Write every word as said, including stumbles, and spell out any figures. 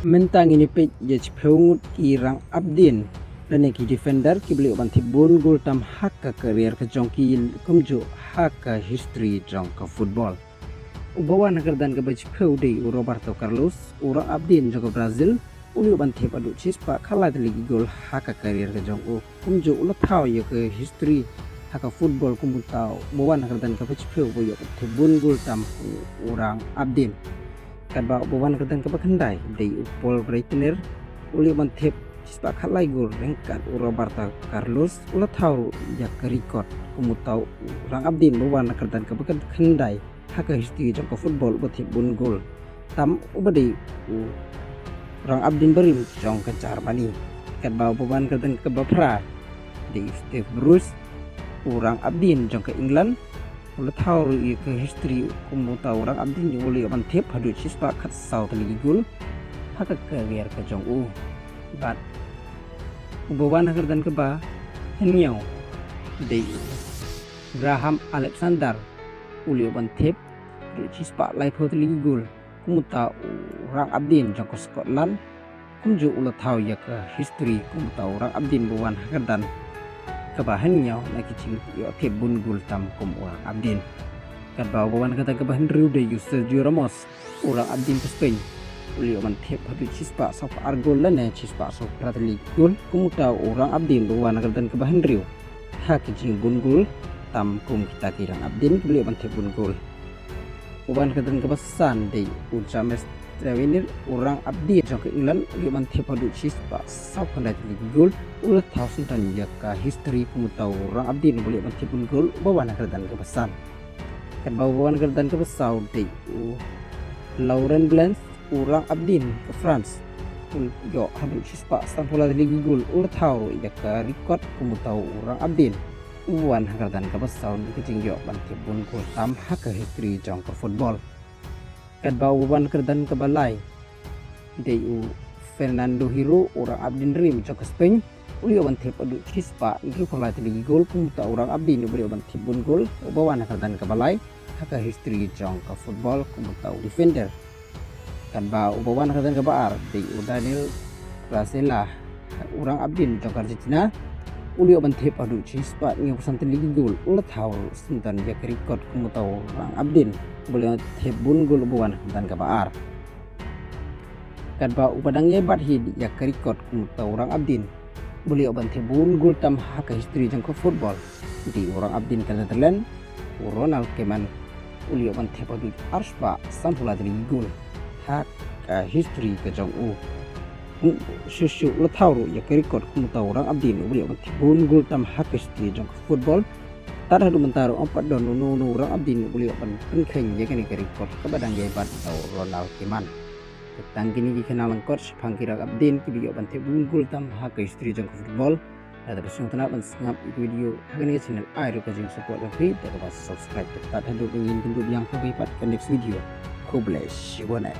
Mynta ngin ïa peit ïa shiphew ngut ki rang apdien lane ki defender kiba la ïoh ban thep bun gol tam ha ka career ka jong ki, kumjuh ha ka history jong ka football. Uba wan ha kyrdan kaba shiphew dei u Roberto Carlos, u rang apdien jong ka Brazil, u la ïoh ban thep haduh shispah khatlai tylli ki gol ha ka career ka jong u. Kumjuh u la thaw ïa ka history ha ka football kum uta uba wan ha kyrdan kaba shiphew uba ïoh ban thep bun gol tam u rang apdien. Katba uba wan ha kyrdan kaba khyndai dei u Paul Breitner, u la ïoh ban thep shispah khatlai gol ryngkat u Roberto Carlos. U la thaw ruh ïa ka record kum uta u rang apdien uba wan ha kyrdan kaba khyndai ha ka history jong ka football uba thep bun gol tam, uba dei u rang apdien barim jong ka Germany. Katba uba wan ha kyrdan kaba phra dei u Steve Bruce, u rang apdien jong ka England. U la thaw ruh ïa ka history kum uta u rang apdien uba la ïoh ban thep haduh shispah khatsaw tylli ki gol ha ka career ka jong u. Bad uba wan ha kyrdan kaba hynñiew dei u Graham Alexander, u la ïoh ban thep haduh shispah laiphew tylli ki gol kum uta u rang apdien jong ka Scotland. Kumjuh u la thaw ïa ka history kum uta u rang apdien uba wan ha kyrdan kaba hynñiew na ki jingïoh thep bun gol tam kum u rang apdien. Katba uba wan ha kyrdan kaba hynriew dei u Sergio Ramos, u rang apdien ka Spain. U la ïoh ban thep haduh shispah sawphew ar gol lane shispah sawphew phra tylli ki gol kum uta u rang apdien uba wan ha kyrdan kaba hynriew ha ki jingbun gol tam kum kita ki rang apdien kiba la ïoh ban thep bun gol. Uba wan ha kyrdan kaba san dei u James Tavernier, u rang apdien jong ka England, u la ïoh ban thep haduh shispah sawphew khyndai tylli ki gol. U la thaw syntan ïa ka history kum uta u rang apdien uba la ïoh ban thep bun gol uba wan ha kyrdan kaba san. Katba uba wan ha kyrdan kaba saw dei u Laurent Blanc, u rang apdien ka France. U la ïoh haduh shispah sanphew lai tylli ki gol. U la thaw ruh ïa ka record kum uta u rang apdien uba wan ha kyrdan kaba saw na ka jingïoh ban thep bun gol tam ha ka history jong ka football. Katba uba wan ha kyrdan kaba lai dei u Fernando Hierro, u rang apdien rim jong ka Spain. U la ïoh ban thep haduh shispah hynriewphew lai tylli ki gol kum uta u rang apdien uba la ïoh ban thep bun gol uba wan ha kyrdan kaba lai ha ka history jong ka football kum uta u defender. Katba uba wan ha kyrdan kaba ar dei u Daniel Graziola, u rang apdien jong ka Argentina. U la ïoh ban thep haduh shispah hynñiewphew san tylli ki gol. U la thaw ruh syntan ïa ka record kum uta u rang apdien uba la ïoh thep bun gol uba wan ha kyrdan kaba ar. Katba uba dang ïai bat hi ïa ka record kum uta u rang apdien uba la ïoh ban thep bun gol tam ha ka history jong ka football dei u rang apdien ka Netherlands, u Ronald Koeman. U la ïoh ban thep haduh arspah sanphew lai tylli ki gol ha ka history ka jong u. Shuh shuh u la thaw ruh ïa ka record kum uta u rang apdien uba la ïoh ban thep bun gol tam ha ka history jong ka football. Tad haduh mynta ruh ym pat don uno uno u rang apdien uba la ïoh ban pynkheiñ ïa kane ka record kaba dang ïai bat da u Ronald Koeman. Te tang kine ki khynnah lyngkot shaphang ki rang apdien kiba ïoh ban thep bun gol tam ha ka history jong ka football. Lada phi sngewtynnat ban sngap ïa ki video ha kane ka channel, ai ruh ka jingsupport jong phi da kaba subscribe. Te tad haduh ba ngin kynduh biang ha kawei pat ka next video. Khublei shibun eh.